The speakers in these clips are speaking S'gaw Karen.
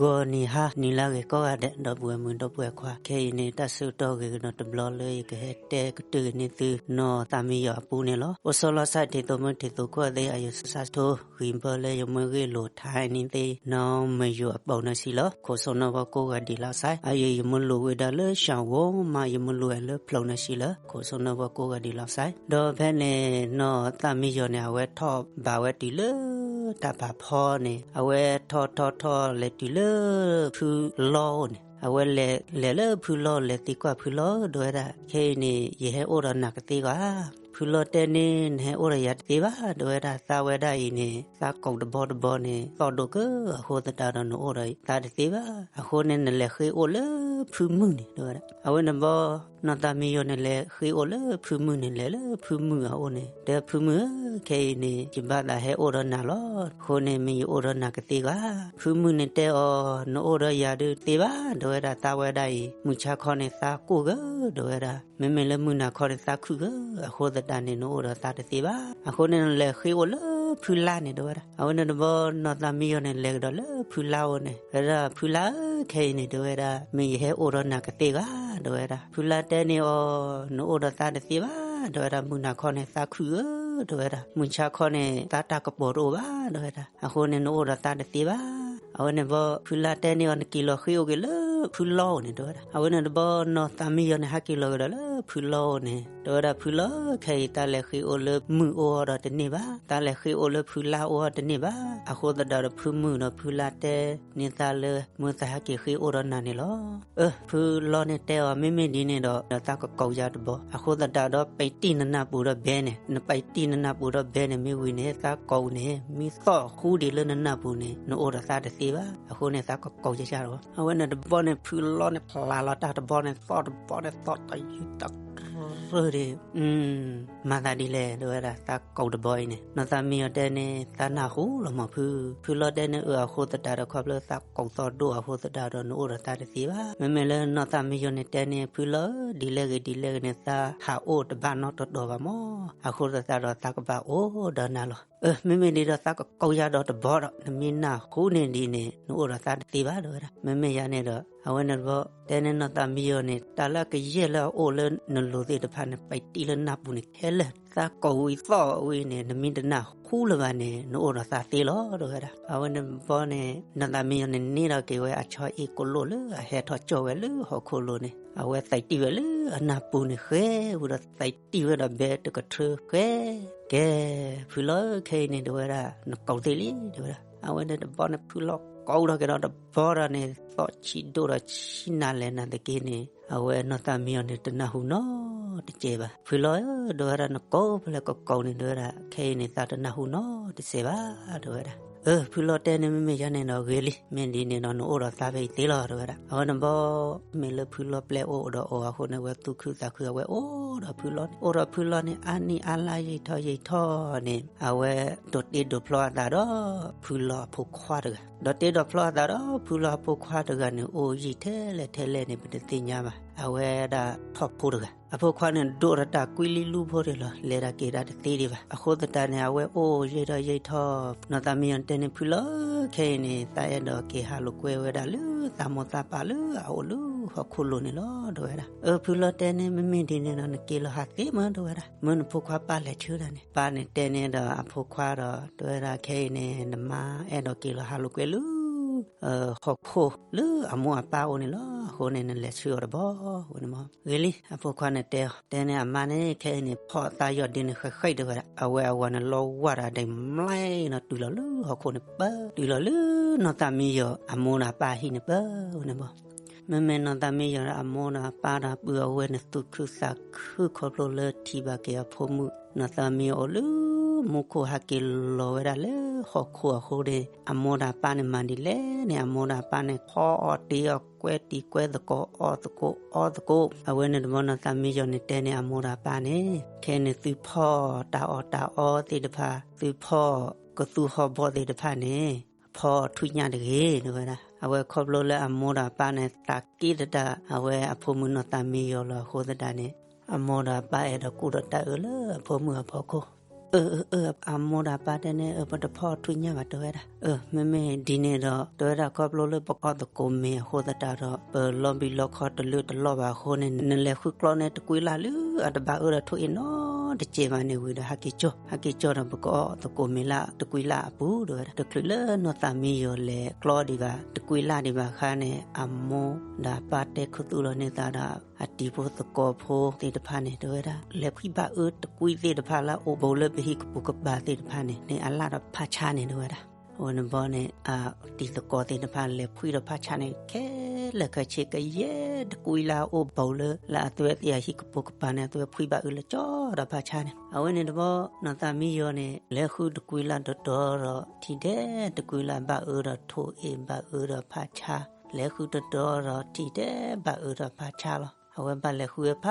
ဂီၤနံၤဟါနံၤလၢအဂ့ၤကိးဂၤဒဲး ဒီပုၢ်ဝဲၢ်မုၣ်ဒီပုၢ်ဝဲၢ်ခွါ, ခဲအံၤန့ၣ် တၢ်ဆၢကတီၢ်ဂ့ၤကဒီးတဘျီလၢယကဟဲတဲကတၢၢ်က့ၤန့ၢ်သု နီၢ်သးမံယီၤအပူၤန့ၣ်လီၤ. အိၣ်ဆီလီၤဆဲး ထံၣ်သိးမုၢ်ထံၣ်သိးကီၢ်သ့ၣ် အယစးထီၣ် ဂံၢ်ဘၢလၢယမ့ၢ်ဂ့ၢ်လိာ်ထါန့ၢ်သ့ၣ် နီၢ်မယိၤအပူၤန့ၣ်စံးလီၤ. ခိၣ်စီနီၣ်ဝဲကိးဂၤဒဲးလီၤစဲး, အယံၤယမ့ၢ်လိာ်ဝဲဒၣ်လၢ စှၤဝိမး ယမ့ၢ်လိာ်ဝဲလၢဖျိန့ၣ်စံးလီၤ. ခိၣ်စီနီၣ်ဝဲကိးဂၤဒဲးလီၤစဲး, ဒီးဖဲန့ၣ် နီၢ်သးမံယီၤန့ၣ် အဝဲထီၣ်ဘးဝဲတုၤလၢတၢ်ဖးဖီန့ၣ် အဝဲထီၣ်ထီၣ်ထီၣ်လဲၤတုၤလၢ ဖုလီအိၣ်န့ၣ်, အဝဲလဲၤလဲၤလၢဖုလီအိၣ် လဲၤသံကွၢ်ဖုလီ ဒ်ဝဲဒၣ်, ခဲအံၤန့ၣ် ယဟဲအိၣ်ဒီးနၤကသ့ဧါ. ဖုလီတဲန့ၣ် နဟဲအိၣ်ဒီးယၤတသ့ဘၣ် ဒ်ဝဲဒၣ်, သးဝဲဒၣ်အံၤန့ၣ် သးကိးတဘီတဘီန့ၣ် သီၣ်ဒိၣ်က့ၤအဃိသတးဒီး နအိၣ်ဒီးသးတသ့ဘၣ်. အဃိန့ၣ် နလဲၤဃ့အိၣ်လၢဖုမုၢ်န့ၣ် ဒ်ဝဲဒၣ်. အဝဲန့ၣ်ဘီ နီၢ်သးမံယီၤန့ၣ် လဲၤဃ့အိၣ်လၢဖုမုၢ်န့ၣ်, လဲၤလၢဖုမုၢ်အအိၣ်န့ၣ်, တဲဖုမုၢ်ဧၢ, ခဲအံၤန့ၣ် ယဘၣ်သးဟဲအိၣ်ဒီးနၤလီၤ. အဃိန့ၣ် မ့ၢ်ယအိၣ်ဒီးနၤကသ့ဧါ. ဖုမုၢ်န့ၣ်တဲအီၤ, နအိၣ်ဒီးယၤဒုးတသ့ဘၣ် ဒ်ဝဲဒၣ်, သးဝဲဒၣ်အံၤ မုၢ်ဆါခီန့ၣ် သးကိၢ်က့ၤ ဒ်ဝဲဒၣ်, မ့မ့ၢ်လၢမုၢ်နၤခီန့ၣ် သးခုၣ်က့ၤ, အဃိသတးန့ၣ် နအိၣ်ဒီးသးတသ့ဘၣ်. အဃိန့ၣ် နလဲၤဃ့အိၣ်လၢဖုလါန့ၣ် ဒ်ဝဲဒၣ်. အဝဲန့ၣ်တဘီ နီၢ်သးမံယီၤန့ၣ် လဲၤကဒီးလၢဖုလါအိၣ်န့ၣ်, ဝဲဒၣ်ဖုလါဧၢ, ခဲအံၤန့ၣ် ဒ်ဝဲဒၣ်, မ့ၢ်ယဟဲအိၣ်ဒီးနၤကသ့ဧါ ဒ်ဝဲဒၣ်. ဖုလါတဲန့ၢ်အီၤ, နအိၣ်ဒီးသးတသ့ဘၣ် ဒ်ဝဲဒၣ်, မုၢ်နၤခီန့ၣ် သးခုၣ်ဧၢ ဒ်ဝဲဒၣ်, မုၢ်ဆါခီန့ၣ် သးတၢ်ကပီၤတအိၣ်ဘၣ် ဒ်ဝဲဒၣ်, အဃိန့ၣ် နအိၣ်ဒီးသးတသ့ဘၣ်. အဝဲန့ၣ်ဘီ ဖုလါတဲန့ၢ်အီၤ, နက့ၤလီၤဃ့အိၣ်က့ၤလၢဖုလီအိၣ်န့ၣ် ဒ်ဝဲဒၣ်. အဝဲန့ၣ်တဘီ နီၢ်သးမံယီၤန့ၣ် ဟးက့ၤလီၤကဒီးလၢဖုလီအိၣ်န့ၣ်, ဒ်ဝဲဒၣ်, ဖုလီဧၢ, ခဲအံၤ တၢ်လဲၤဃ့အိၣ်လၢမုၢ်အိၣ်အီၤဒီးတန့ၢ်ဘၣ်, တၢ်လဲၤဃ့အိၣ်လၢဖုလါအိၣ်အီၤတန့ၢ်ဘၣ်. အဃိသတးဒီး ဖုမုၢ်ဒီးဖုလါတဲန့ၢ်သးလၢ မ့ၢ်သးဟဲက့ၤဃ့အိၣ်ဒီးနၤန့ၣ်လီၤ. အၢ ဖုလီန့ၣ်တဲအီၤ, မ့မ့ၢ်ဒ်န့ၣ်ဒီး ဒီးသးကကိးယၤတဘီ, အဃိသတးဒီး ပံးတံၢ်နနၢ်ပူၤဒီးဘဲန့ၣ်, နပံးတံၢ်နနၢ်ပူၤဒီးဘဲန့ၣ် မ့ၢ်ဝံၤန့ၣ် သးကိးန့ၣ် မ့ၢ်သီၣ်ဃူဒံးလၢနနၢ်ပူၤန့ၣ် နအိၣ်ဒီးသးတသ့ဘၣ်. အဃိန့ၣ် သးကကိးယၤတဘီ. အဝဲန့ၣ်တဘီန့ၣ် ဖုလီန့ၣ် ဖျးလီၤတၢ်တဘီန့ၣ် သီၣ်တဘီန့ၣ် သီၣ်တယုၢ်တရၢၢ်ဒံး မၤသးဒ်လဲၣ် ဒ်ဝဲဒၣ်, သးကိးတဘီအံၤန့ၣ်, နီၢ်သးမံယီၤတဲန့ၢ် သးနၢ်ဟူလီၤမးဖု. ဖုလီတဲန့ၢ်အီၤ, အဃိသတးဒီး ခီဖျိသးကိးသီၣ်ဒိၣ်အဃိသတးဒီး နအိၣ်ဒီးသးတသ့ဘၣ်. မ့မ့ၢ်လၢနီၢ်သးမံယီၤန့ၣ်တဲန့ၢ် ဖုလီဧၢ, ဒ်လဲၣ်ဂ့ၤဒ်လဲၣ်ဂ့ၤန့ၣ် သးဟးအိၣ်တဘၣ်နီတတီၤဘၣ်မး, အဃိသတးဒီး သးကဘၣ်အိၣ်ဒီးနၤလီၤ. အၢ မ့မ့ၢ်ဒ်ဒီး သးကကိးယၤဒီးတဘီဒီး နမ့ၢ်နၢ်ဟူန့ၢ်ဒ်န့ၣ် နအိၣ်ဒီးသးတသ့ဘၣ် ဒ်ဝဲဒၣ်. မ့မ့ၢ်ယၤန့ၣ်ဒီး အဝဲန့ၣ်တဘီ တဲန့ၢ်နီၢ်သးမံယီၤန့ၣ် တၢ်လၢအကယဲၢ်လၢအအိၣ်လၢနလိၤသ့ၣ်တဖၣ်န့ၣ် ပံးတံၢ်လၢနၢ်ပူၤန့ၣ်ခဲလၢာ်, သးကိးဝံၤသီၣ်ဝံၤန့ၣ် နမ့ၢ်တနၢ်ဟူလၢၤဘၣ်န့ၣ် နအိၣ်ဒီးသးသ့လီၤ ဒ်ဝဲဒၣ်. အဝဲန့ၣ်တဘီန့ၣ် နီၢ်သးမံယီၤန့ၣ် န့ၢ်ဒီးက့ၤဝဲအဆီအ့ၣ်ကိၣ်လိၣ်လၢအဟဲထီၣ်ကၠီၣ်ဝဲလၢဟီၣ်ခိၣ်လိၤန့ၣ် အဝဲသံးတံၢ်ဝဲလၢအနၢ်ပူၤန့ၣ်ဃဲဝံၤဒီး သံးတံၢ်ဝဲဒီးဘဲတကထၢဃဲ, ကဲ ဖုလီ ခဲအံၤန့ၣ် ဒ်ဝဲဒၣ် နကိးသ့လံ ဒ်ဝဲဒၣ်. အဝဲန့ၣ်တဘီန့ၣ် ဖုလီကိးဒီးက့ၤဒီးတဘီဒီးန့ၣ် သီၣ်ဆံးဒိၣ်ဒီးဆံးနၤလဲၣ်နၤသက့န့ၣ် အဝဲနီၢ်သးမံယီၤန့ၣ် တနၢ်ဟူနီတစဲးဘၣ်. ဖုလီဧၢ, ဒ်ဝဲဒၣ် နကိးဖဲလဲၣ်ကကိးန့ၣ် ဒ်ဝဲဒၣ် ခဲအံၤန့ၣ် သးတနၢ်ဟူနီတစဲးဘၣ် ဒ်ဝဲဒၣ်. အၢ ဖုလီတဲန့ၢ် မ့မ့ၢ်ယၤန့ၣ်ဒီးဂ့ၤလံ, မ့ၢ်ဒ်န့ၣ်ဒီး နအိၣ်ဒီးသးဖဲအံၤသ့လီၤ ဒ်ဝဲဒၣ်. အဝဲန့ၣ်တဘီ မ့ၢ်လၢဖုလီပျဲအိၣ်ဒီးအီၤအဃိန့ၣ် အဝဲသူၣ်ခုသးခု အဝဲအိၣ်ဒီးဖုလီန့ၣ်, အိၣ်ဒီးဖုလီန့ၣ် အါနံၣ်အါလါယံာ်ထီၣ်ယံာ်ထီၣ်န့ၣ် အဝဲဒိးတ့ဒိးဖျီအသးဒီး ဖုလီအဖိခွါတဂၤ, ဒီးတ့ဒိးဖျီအသးဒီးဖုလီအဖိခွါတဂၤန့ၣ် အိၣ်ယံာ်ထဲလဲၣ်ထဲလဲၣ်န့ၣ် ပတသ့ၣ်ညါဘၣ်. အဝဲဒၣ်ထီၣ်ဖိတဂၤ အဖိခွါန့ၣ် ဒိၣ်ဒီးတၢ်ကွံလံလူဖိဒံးလီၤ, လဲၤတၢ်က့ၤတၢ်တသ့ဒံးဘၣ်. အဃိသတးန့ၣ် အဝဲအိၣ်ယံာ်ထီၣ်ယံာ်ထီၣ် နီၢ်သးမံယီၤန့ၣ်တဲန့ၢ်ဖုလီ ခဲအံၤန့ၣ် သးအဲၣ်ဒိးက့ၤဟးလိာ်ကွဲဝဲဒၣ်လၢသးမိၢ်သးပၢ်လၢအအိၣ်လၢဟီၣ်ခိၣ်လိၤန့ၣ်လီၤ ဒ်ဝဲဒၣ်. အၢ ဖုလီတဲန့ၢ် မ့မ့ၢ်ဒ်န့ၣ်ဒီး နက့ၤလီၤဟးသ့မး ဒ်ဝဲဒၣ်, မၢနဖိခွါပၢ်လဲၤဆှၢနၤန့ၣ်. ပၢ်န့ၣ်တဲန့ၢ်ဒီးအဖိခွါဒီး ဒ်ဝဲဒၣ် ခဲအံၤန့ၣ် နမါအဲၣ်ဒိးက့ၤလီၤဟးလိာ်ကွဲလၢ ဟီၣ်ခိၣ်လၢအမိၢ်အပၢ်အိၣ်န့ၣ်လီၤ. အဃိန့ၣ် နလဲၤဆှၢအီၤတဘျီဝဲန့ၣ်မး. ဂ့ၤလံ အဖိခွါန့ၣ်တဲအီၤ, တဲန့ၢ်အမါန့ၣ် ခဲအံၤန့ၣ် ဖီၣ်သးယီၢ်ဒ့န့ၣ်ဃဲးဃဲး ဒ်ဝဲဒၣ်, အဝဲအဝၤန့ၣ်လီၤဝၢ်ဒီးဒဲးမျဲနီၤ တုၤလီၤလၢဟီၣ်ခိၣ်န့ၣ်ပၢ, တုၤလီၤလၢနီၢ်သးမံယီၤအမိၢ်ဒီးအပၢ်ဟံၣ်န့ၣ်ပၢဝဲန့ၣ်မး. မ့မ့ၢ်နီၢ်သးမံယီၤဒီးအမိၢ်ဒီးအပၢ်ဒီး ပုၢ်အဝဲၢ်န့ၣ် သူၣ်ခုသးခု ခီဖျိလၢထံၣ်ဘၣ်က့ၤအဖိမုၣ် နီၢ်သးမံယီၤအိၣ်လၢမူခိၣ် ဟဲက့ၤလီၤဝဲဒၣ်လၢဟီၣ်ခိၣ်အဃိန့ၣ် အမိၢ်ဒီးအပၢ်န့ၣ်မၤဒ်လဲၣ်န့ၣ် အမိၢ်ဒီးအပၢ်န့ၣ် ဖီအီၣ်တ့အီၣ် ကွဲတံၤကွဲသကိး အီၣ်သကိးအီသကိး. အဝဲန့ၣ်တဘျီ နီၢ်သးမံယီၤန့ၣ်တဲန့ၢ်အမိၢ်ဒီးအပၢ်န့ၣ် ခဲအံၤန့ၣ် သုဖီတၢ်အီၣ်တၢ်အီသ့ၣ်တဖၣ် သုဖီကသူဟီၣ်ဘီၣ်သ့ၣ်တဖၣ်န့ၣ် ဖီထွံၣ်ညၣ်တဂ့ၤ ဒ်ဝဲဒၣ်. အဝဲခီဖျိလၢအမိၢ်ဒီးအပၢ်န့ၣ် သးက့ၣ်တတၢ် အဝဲအဖိမုၣ်နီၢ်သးမံယီၤလီၤအဃိသတးန့ၣ် အမိၢ်ဒီးအပၢ်အဲၣ်ဒိးကူၣ်ဒီးတၢ်အၢလၢအဖိမုၣ်အဖီခိၣ် အၢ အၢ အၢ အမိၢ်ဒီးအပၢ်တဲန့ၣ် အၢ ပတဖီၣ်ထွံၣ်ညၣ်ဘၣ် တဲဝဲဒၣ်. အၢ မ့မ့ၢ်ဒ်န့ၣ်ဒီး တဲဝဲဒၣ် ခီဖျိလၢပကအီၣ်သကိးမ့ၤအဃိသတးဒီး ပလီၤဘံၣ်လီၤခီတလၢတလီၢ်ဘၣ်အဃိန့ၣ် နလဲၤဃုကျီန့ၣ် တကွံလၢ်လၢအတဘၣ်အၢဒီးထိၣ်အ့ၣ်နီတစဲးဘၣ်န့ၣ်ဝံၤဒီး ဟဲက့ၤကၠီၢ်, ဟဲက့ၤကၠီၢ်ဒီး ပကအီၣ်သကိးမ့ၤလၢတကွံလၢ်အပူၤ တဲဝဲဒၣ်. တချုးလၢနီၢ်သးမံယီၤလဲၤကျီဒံးဘၣ် တကွံလၢ်ဒံးဘၣ်အခါန့ၣ် အမိၢ်ဒီးအပၢ်တဲခူသူၣ်လီၤန့ၢ်သးဒီး အတံၤဖိသကိးဖိသ့ၣ်တဖၣ်န့ၣ် တဲဝဲဒၣ် လဲၤဖှံဘၣ်အၢတကွံသ့ၣ်တဖၣ်လၢအအိၣ်ဘူးလၢပဟံၣ်ကပိာ်ကပၤသ့ၣ်တဖၣ်န့ၣ် န့ၢ်အလၣ်ဒီးဖးဆါန့ၣ် တဲဝဲဒၣ်. အဝဲန့ၣ်ဘီန့ၣ် အတံၤသကိးသ့ၣ်တဖၣ်လဲၤဖှံဒီးဖးဆါန့ၣ် ခဲလၢာ်ခဲဆ့ ကယဲၢ်တကွံလၢအအိၣ်ဘူးလၢ လၢအသွဲသ့ၣ်အဟံၣ်ကပိာ်ကပၤန့ၣ် အသွဲဖှံဘၣ်အၢလၢကၠီဒီးဖးဆါန့ၣ်. အဝဲန့ၣ်တဘီ နီၢ်သးမံယီၤန့ၣ် လဲၤဃုတကွံလၢ်တတီၤဒီး ထံၣ်ထဲတကွံလၢ်ဘၣ်အၢဒီးထိၣ်အ့ၣ်ဘၣ်အၢဒီးဖးဆါ, လဲၤဃုတတီၤဒီးထံၣ်ထဲဘၣ်အၢဒီးဖးဆါလီၤ. အဝဲဘၣ်လဲၤဃုဝဲဖ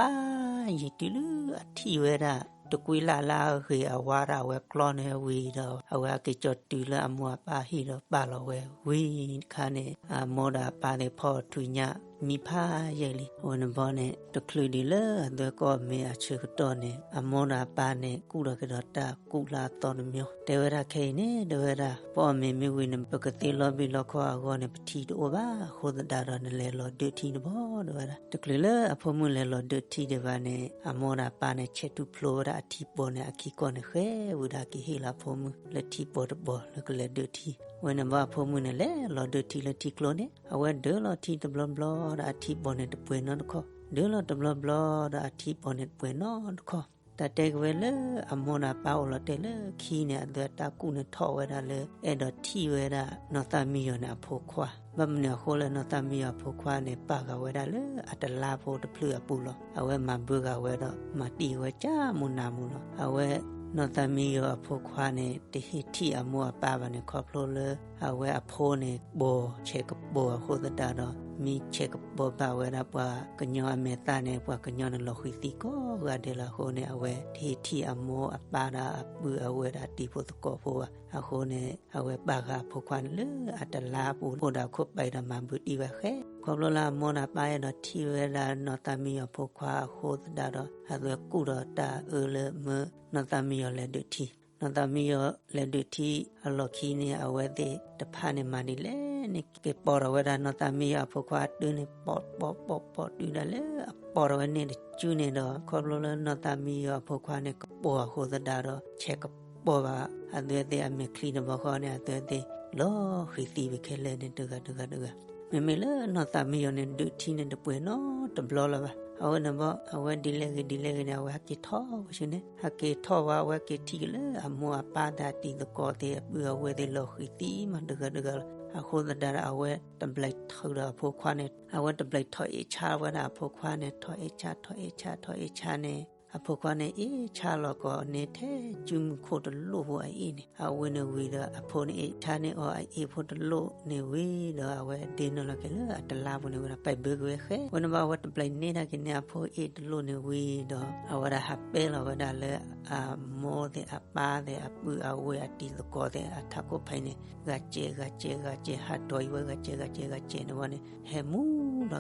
းယံာ်တုၤလၢအထံၣ်ဝဲဒၣ် တကွံလၢ်လၢအဂ့ၤအဝါဒီး အဝဲကျီန့ၢ်ဝံၤဒီး အဝဲဟဲက့ၤကၠီၢ်တုၤလၢအမိၢ်အပၢ်ဟံၣ်ဒီးပာ်လီၤဝဲဝံၤတခါန့ၣ် အမိၢ်ဒီးအပၢ်သ့ၣ်ဖီၣ်ထွံၣ်ညၣ်မံဖးယံာ်လံ. အဝဲန့ၣ်ဘီန့ၣ် တချုးဒံးလၢအသွဲကအီၣ်မ့ၤအဆၢကတီၢ်န့ၣ် အမိၢ်ဒီးအပၢ်န့ၣ် ကူၣ်ထီၣ်က့ၤဒီးတၢ်ကူၣ်လၢအသီတမံၤ တဲဝဲဒၣ် ခဲအံၤန့ၣ် တဲဝဲဒၣ် ပအီၣ်မ့ၤမ့ၢ်ဝံၤန့ၣ် ပကသ့လီၤဘံၣ်လီၤခီအဂီၢ်န့ၣ် ပထံတအိၣ်ဘၣ် အဃိသတးဒီး နလဲၤလီၤဒၢးထံတဘီ တဲဝဲဒၣ်. တချုးလၢအဖိမုၣ်လဲၤလီၤဒၢးထံဒံးဘၣ်န့ၣ် အမိၢ်ဒီးအပၢ်န့ၣ် ဆဲးထူၣ်ဖျိဝဲဒၣ်အထံပီၢ်န့ၣ် အခံကီၢ်န့ၣ် ဃဲဝံၤဒီးက့ၤဟ့ၣ်လီၤအဖိမုၣ်လၢထံပီၢ်တပီၢ်လၢကလဲၤဒၢးထံ. ဝဲန့ၣ်ဘီအဖိမုၣ်န့ၣ် လဲၤလီၤဒၢးထံလၢထံကျိန့ၣ် အဝဲဒၢးလီၤထံတဘျီဘျီဒီး အထံပီၢ်န့ၣ်တပှဲၤနီတခီ, ဒၢးလီၤတဘျီဘျီဒီး အထံပီၢ်န့ၣ်တပှဲၤနီတခီ. တၢ်တဲက့ၤဝဲလၢအမိၢ်ဒီးအပၢ်အိၣ်လီၤတဲာ်လၢခံန့ၣ် အသွဲတၢ်ကူၣ်န့ၣ်ထီၣ်ဝဲဒၣ်လၢ အဲၣ်ဒိးထံၣ်ဝဲဒၣ် နီၢ်သးမံယီၤန့ၣ်အဖိခွါ, ဘၣ်မနုၤအဃိလၢနီၢ်သးမံယီၤအဖိခွါန့ၣ် ပာ်ဃာ်ဝဲဒၣ်လၢအတလါဖိတဖျၢၣ်အပူၤလီၤ. အဝဲမၤဘၢဃာ်ဝဲဒီး မၤတံၢ်ဝဲကၢ်မူနးမူလီၤ. အဝဲ နီၢ်သးမံယီၤအဖိခွါန့ၣ် တဟ့ၣ်ထံၣ်အမိၢ်အပၢ်ဘၣ်န့ၣ် ခီဖျိလၢ အဝဲအဖိန့ၣ် ပိာ်ဆဲးကပိာ်အဃိသတးဒီး မ့ၢ်ဆဲးကပိာ်ဘၣ်ဝဲဒၣ်ပှၤကညီအမဲာ်သၣ်န့ၣ် ပှၤကညီန့ၣ်လီၤဃံၤသံကိးဂၤဒဲးလီၤ. အဃိန့ၣ် အဝဲတဟ့ၣ်ထံၣ်အမိၢ်အပၢ်ဒီးအပုၢ်အဝဲၢ်ဒီးအတံၤဖိသကိးဖိဘၣ်. အဃိန့ၣ် အဝဲပာ်ဃာ်အဖိခွါန့ၣ်လၢအတလါပူၤ အိၣ်ဒီးအခိၣ်ပာ်ဒီးမၤဘၢတံၢ်ဝဲဃဲ, ခီဖျိလၢအမိၢ်ဒီးအပၢ်အဲၣ်ဒိးထံၣ်ဝဲဒၣ်နီၢ်သးမံယီၤအဖိခွါအဃိသတးဒီး အသွဲကူၣ်ဒီးတၢ်အၢလၢမၢနီၢ်သးမံယီၤလဲၤဒၢးထံ. နီၢ်သးမံယီၤလဲၤဒၢးထံအလီၢ်ခံန့ၣ် အဝဲသ့ၣ်တဖၣ်န့ၣ်မၤဒ်လဲၣ်န့ၣ် က့ၤပိာ်ထီၣ်ဝဲဒၣ်နီၢ်သးမံယီၤအဖိခွါအတုန့ၣ် ပိာ်ပိာ်ပိာ်ပိာ်တုၤဒၣ်လၢ အပိာ်ထီၣ်ဝဲန့ၣ်တစုန့ၣ်ဒီး ခီဖျိလၢနီၢ်သးမံယီၤအဖိခွါန့ၣ် ကပိာ်အဃိသတးဒီး ဆဲးကပိာ်ဘၣ်အသွဲသ့ၣ်အမဲာ်ချံတဘီဃီန့ၣ် အသွဲသ့ၣ်လီၤဃံၤသံဝဲခဲလၢာ်န့ၣ် တဂၤတဂၤတဂၤ. မ့မ့ၢ်လၢနီၢ်သးမံယီၤန့ၣ် ဒၢးထံန့ၣ်တပှဲၤနီတဘျီလၢၤဘၣ်. အဝဲန့ၣ်ဘီ အဝဲဒ်လဲၣ်ဂ့ၤဒ်လဲၣ်ဂ့ၤန့ၣ် အဝဲဟဲက့ၤထီၣ်ဝဲဆူန့ၣ် ဟဲက့ၤထီၣ်ဝဲ အဝဲက့ၤထံၣ်က့ၤလၢအမိၢ်အပၢ်သ့ၣ်အတံၤသကိးသ့ၣ်အပုၢ်အဝဲၢ်သ့ၣ်လီၤဃံၤသံမးတဂၤတဂၤလီၤ. အဃိသတးဒီး အဝဲတဘျဲးထုးဒီးအဖိခွါန့ၣ် အဝဲတဘျဲးထီၣ်အ့ၣ်ဆါဝဲဒၣ်အဖိခွါန့ၣ် ထီၣ်အ့ၣ်ဆါ ထီၣ်အ့ၣ်ဆါ ထီၣ်အ့ၣ်ဆါန့ၣ် အဖိခွါန့ၣ်အ့ၣ်ဆါလီၤကီးန့ၣ် ထဲစုမုၢ်ခိၣ်တလိၣ်ဖိအအ့ၣ်န့ၣ် အဝဲန့ၣ်ဝံၤဒီး အဖိန့ၣ်အ့ၣ်ဆါန့ၢ်အီၤ အအ့ၣ်ဖိတလိၣ်န့ၣ်ဝံၤဒီး အဝဲဒ့နီၢ်လီၤက့ၤလၢအတလါပူၤန့ၣ်ဝံၤဒီး ပာ်ဘၢက့ၤဝဲဃဲ. ဝဲန့ၣ်ဘၣ် အဝဲတဘျဲးန့ၢ်တၢ်က့ၤန့ၢ်အဖိအ့ၣ်တလိၣ်န့ၣ်ဝံၤဒီး အဝဲဒၣ်ဟးပဲလီၤဝဲဒၣ်လၢအမိၢ်သ့ၣ်အပၢ်သ့ၣ်အပုၢ်အဝဲၢ်အတံၤသကိးသ့ၣ်အထးခိၣ်ဖံးန့ၣ် ဂၤစဲးဂၤစဲးဂၤစဲး ဟးဒိးအံၤဝဲဂၤစဲးဂၤစဲးဂၤစဲးန့ၣ်ဝဲန့ၣ် ဟဲမူ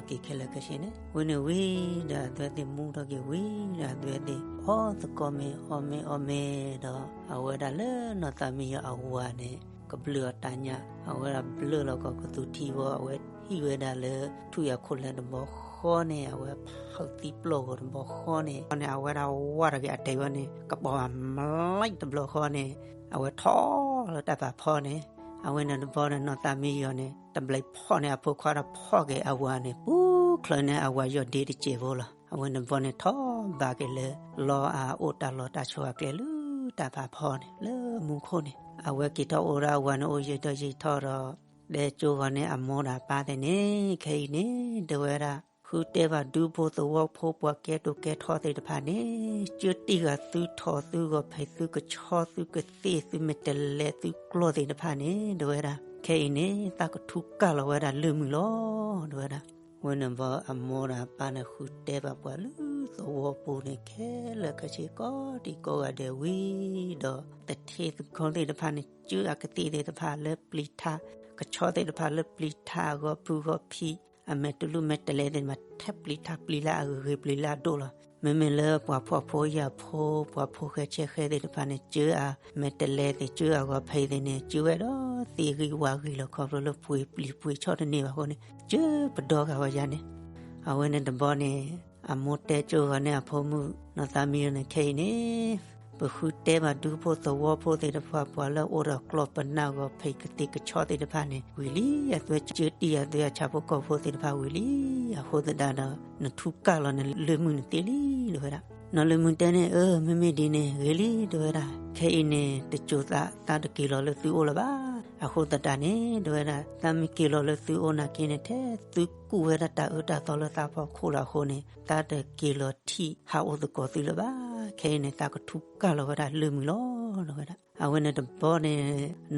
ထီၣ်က့ၤခဲလၢာ်ခဲဆ့န့ၣ် ဝဲန့ၣ်ဝံၤဒီးအသွဲသ့ၣ်မူထီၣ်က့ၤဝံၤဒီးအသွဲသ့ၣ် အီၣ်သကိးမ့ၤ အီၣ်မ့ၤအီၣ်မ့ၤဒီး အဝဲဒၣ်လၢနီၢ်သးမံယီၤအဝၤန့ၣ် ကဘျုးအီၤတၢ်ညၣ် အဝဲဒၣ်ဘျၢလီၤကီးကသူထံဝဲ အဝဲဟံၣ်ဝဲဒၣ်လၢ ထွံၣ်အခိၣ်လဲတဘီဃီန့ၣ် အဝဲဖုးသံပျိၢ်ဂီၤတဘီဃီန့ၣ် န့ၣ် အဝဲဒၣ်ဝါထီၣ်က့ၤအတဲာ်ဝဲန့ၣ် ကပီၤဘၣ်မလံတဘျီဃီန့ၣ် အဝဲထီၣ်လၢတၢ်ဖးဖီန့ၣ် အဝဲန့ၣ်တဘီန့ၣ် နီၢ်သးမံယီၤန့ၣ် တဘျဲးဖီၣ်န့ၢ်အဖိခွါဒီးဖီၣ်က့ၤအဝၤန့ၣ် ပူၤချၢန့ၢ်အဝၤယီၢ်ဒ့တစဲးဖိလီၤ. အဝဲန့ၣ်တဘီန့ၣ်ထီၣ်ဘးက့ၤလၢ လီအအိၣ်တၢ်လီၢ်တၢ်ဆိးအကျဲလၢတၢ်ဖးဖီန့ၣ် လၢမူခိၣ်န့ၣ် အဝဲက့ၤထီၣ်အိၣ်ဒီးအဝၤန့ၣ်အိၣ်ယံာ်ထီၣ်ယံာ်ထီၣ်ဒီး တဲကၠိဂီၤန့ၢ်အမိၢ်ဒီးအပၢ်သ့ၣ်န့ၣ် ခဲအံၤန့ၣ် တဲဝဲဒၣ် ဃုတဲဘၣ်ဒူဖိသဝီဖိပှၤကဲတိၤကဲထီသ့ၣ်တဖၣ်န့ၣ် ကၢတံၢ်ဃာ်သုထီၣ်သုဂီၤဖံးသုကဆီသုကသ့ၣ်သုမဲာ်တဲးလဲးသုကျီၢ်သ့ၣ်တဖၣ်န့ၣ် တဲဝဲဒၣ် ခဲအံၤန့ၣ် သးကထူကၢ်လီၤဝဲဒၣ်လၢၢ်မုၢ်လီၤ တဲဝဲဒၣ်. ဝဲန့ၣ်ဘီအမိၢ်ဒီးအပၢ်န့ၣ် ဃုတဲဘၣ်ပှၤလၢသဝီပူၤန့ၣ် ခဲလၢာ်ခဲဆ့ကိးတံၢ်ကိးဂၤဒဲးဝံၤဒီး သထ့သခီသ့ၣ်တဖၣ်န့ၣ် ကၢအကသ့ၣ်သ့ၣ်တဖၣ်လၢပျံၤထါ, ကဆီသ့ၣ်တဖၣ်လၢပျံၤထါအဂီၤဖုဂီၤဖံး, အမဲာ်တလူၢ်မဲာ်တဲးလဲးသ့ၣ်တဖၣ် ထဲပျံၤထါပျံၤလၢအဂ့ၤပျံၤလၢအဒိၣ်လီၤ. မ့မ့ၢ်လၢပှၤဖှီၣ်ဖိယာ်ဖိ ပှၤဖိဃဲဆဲးဃဲသ့ၣ်တဖၣ်န့ၣ် ကၢအမဲာ်တဲးလဲးသ့ၣ် ကၢအဂီၤဖံးသ့ၣ်န့ၣ် ကၢဝဲဒီးသ့ၣ်ဂံၢ်ဝၣ်ဂံၢ်လီၤ ခီဖျိလၢပှ့ၤပျံၤပှ့ၤဆီတန့ၢ်ဘၣ်အဃိန့ၣ် ကၢပဒီဂၤဝဲယါန့ၣ်. အဝဲန့ၣ်တဘျီန့ၣ် အမိၢ်တဲကၠိဂီၤန့ၢ်အဖိမုၣ် နီၢ်သးမံယီၤန့ၣ် ခဲအံၤန့ၣ် ပဃုတဲဘၣ်ဒူဖိသဝီဖိသ့ၣ်တဖၣ် ပှၤလၢအအိၣ်ဒီးကျီၢ်ပနၢ်ဂီၤဖံးကသ့ၣ်ကဆီသ့ၣ်တဖၣ်န့ၣ် ဝံၤလံ အသွဲကၢတံၢ်အသွဲအဆၣ်ဖိကီၢ်ဖိသ့ၣ်တဖၣ်ဝံၤလံ. အဃိသတးဒီး နထူးကၢ်လီၤနလၢၢ်မုၢ်နသ့လံ တဲဝဲဒၣ်. နီၢ်လၢၢ်မုၢ်တဲန့ၣ် အၢ မ့မ့ၢ်ဒ်န့ၣ် ဂ့ၤလံ တဲဝဲဒၣ်. ခဲအံၤန့ၣ် တစိၤသး သးတက့ၤလီၤလၢသုအိၣ်လၢၤဘၣ်. အဃိသတးန့ၣ် တဲဝဲဒၣ် သးမ့ၢ်က့ၤလီၤလၢသုအိၣ်နာ်က့န့ၣ် ထဲသုကူၣ်ဝဲဒၣ်တၢ်အၢတၢ်သီလၢသးဖီခိၣ်လီၤအဃိန့ၣ် သးတက့ၤလီၤထံၣ်ဟးအိၣ်သကိးသုလၢၤဘၣ်. ခဲအံၤန့ၣ် သးကထူးကၢ်လီၤဝဲဒၣ်လၢၢ်မုၢ်လီၤ တဲဝဲဒၣ်. အဝဲန့ၣ်တဘျီန့ၣ်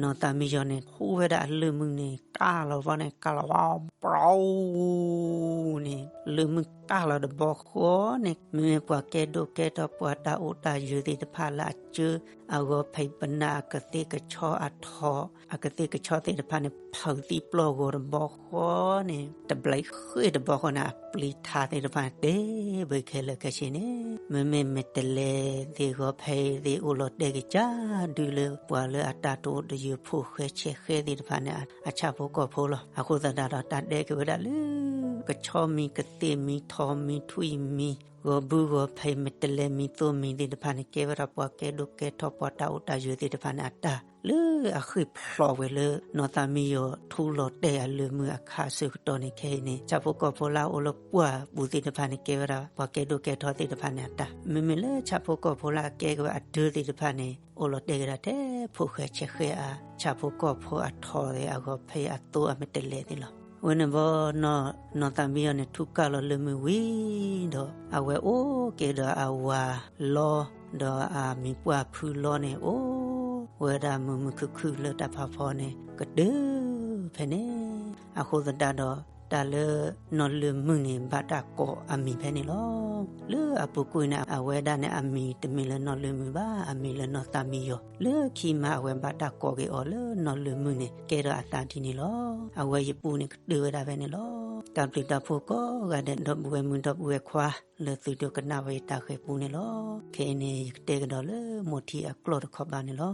နီၢ်သးမံယီၤန့ၣ် ဟူးဝဲဒၣ်အလၢၢ်မုၢ်န့ၣ် ကၢ်လီၤဘျီန့ၣ် ကၢ်လီၤဝဲ ပျီ န့ၣ် လၢၢ်မုၢ်ကၢ်လီၤတဘျီဃီန့ၣ် မ့မ့ၢ်ပှၤကဲဒိၣ်ကဲထီ ပှၤတၢ်အိၣ်တၢ်ယၢၤသ့ၣ်တဖၣ်လၢအကၢအဂီၤဖံးပနၢ်အကသ့ၣ်ကဆီအထီၣ် အကသ့ၣ်ကဆီသ့ၣ်တဖၣ်န့ၣ် ဖုးသံပျီၢ်ဂီၤတဘျီဃီန့ၣ် တဘျီဃီတဘျီဃီန့ၣ် အပျံၤထါသ့ၣ်တဖၣ်န့ၣ် တဲဘၣ်ခဲလၢာ်ခဲဆ့န့ၣ် မ့မ့ၢ်မဲာ်တဲးလဲးသ့ၣ်ဂီၤဖံးသ့ၣ် အိၣ်လီၤတဲာ်က့ၤကၢဒုလၢပှၤလၢအတၢ်တအိၣ်တယၢၤ ဖိဃဲဆဲးဃဲသ့ၣ်တဖၣ်န့ၣ် အဆၣ်ဖိကီၢ်ဖိလီၤ. အဃိသတးဒီး တၢ်ဒဲက့ၤဝဲဒၣ်လၢ ကဆီမံၤ ကသ့ၣ်မံၤ ထိၣ်မံၤ ထွံၣ်မံၤ ဂီၤဘုဂီၤဖံး မဲာ်တဲးလဲးမံၤ သိမံၤသ့ၣ်တဖၣ်န့ၣ် ကဲဝဲဒၣ်ပှၤကဲဒိၣ်ကဲထီ ပှၤတၢ်အိၣ်တၢ်ယၢၤသ့ၣ်တဖၣ်န့ၣ် အတၢ်လၢအဃ့ၢ်ဖျိးဝဲလၢ နီၢ်သးမံယီၤထူလီၤတဲာ်အလၢၢ်မုၢ်အခါအဆၢကတီၢ်န့ၣ် ခဲအံၤန့ၣ် ဆၣ်ဖိကီၢ်ဖိလၢအအိၣ်လၢပှၢ်ပူၤသ့ၣ်တဖၣ်န့ၣ် ကဲဝဲဒၣ်ပှၤကဲဒိၣ်ကဲထီသ့ၣ်တဖၣ်န့ၣ်အတၢ်. မ့မ့ၢ်လၢဆၣ်ဖိကီၢ်ဖိလၢအကဲက့ၤဝဲအဒၢသ့ၣ်တဖၣ်န့ၣ် အိၣ်လီၤတဲာ်က့ၤဒၣ်ထဲ ဖိဃဲဆဲးဃဲအဆၣ်ဖိကီၢ်ဖိအထီၣ်သ့ၣ် အဂီၤဖံးအသိအမဲာ်တဲးလဲးသ့ၣ်လီၤ. အဝဲန့ၣ်ဘီ နီၢ်သးမံယီၤန့ၣ် ထူးကၢ်လီၤလၢၢ်မုၢ်ဝံၤဒီး အဝဲအိၣ်က့ၤဒီးအဝၤလီၤ ဒီးအမံၤပှၢ်ဖုလီၤန့ၣ် အိၣ်ဝဲဒၣ်မုာ်မုာ်ခုၣ်ခုၣ်လၢတၢ်ဖးဖီန့ၣ် ကတၢၢ်ဖဲန့ၣ်. အဃိသတးဒီး တၢ်လၢနီၢ်လၢၢ်မုၢ်န့ၣ် ဘၣ်တၢ်ကိးအမံၤဖဲန့ၣ်လီၤ. လၢအပူၤကွံာ်န့ၣ် အဝဲဒၣ်န့ၣ် အမံၤတမ့ၢ်လၢနီၢ်လၢၢ်မုၢ်ဘၣ်, အမံၤလၢနီၢ်သးမံယီၤ. လၢခံမး အဝဲဘၣ်တၢ်ကိးက့ၤအီၤလၢနီၢ်လၢၢ်မုၢ်န့ၣ် ကဲထီၣ်အသးဒ်န့ၣ်လီၤ. အဝဲယပူန့ၣ် ကတၢၢ်ဝဲဒၣ်ဖဲန့ၣ်လီၤ. တၢ်ဘျုးတၢ်ဖှိၣ်ကိးဂၤဒဲး ဒီပုၢ်ဝဲၢ်မုၣ်ဒီပုၢ်ဝဲၢ်ခွါ လၢသုဒိကနၣ်ဝဲယတၢ်ဃဲၤပူန့ၣ်လီၤ. ခဲအံၤန့ၣ် ယကတဲကဒီးလၢမိၢ်ထံအကျိာ်တခီဘၣ်န့ၣ်လီၤ.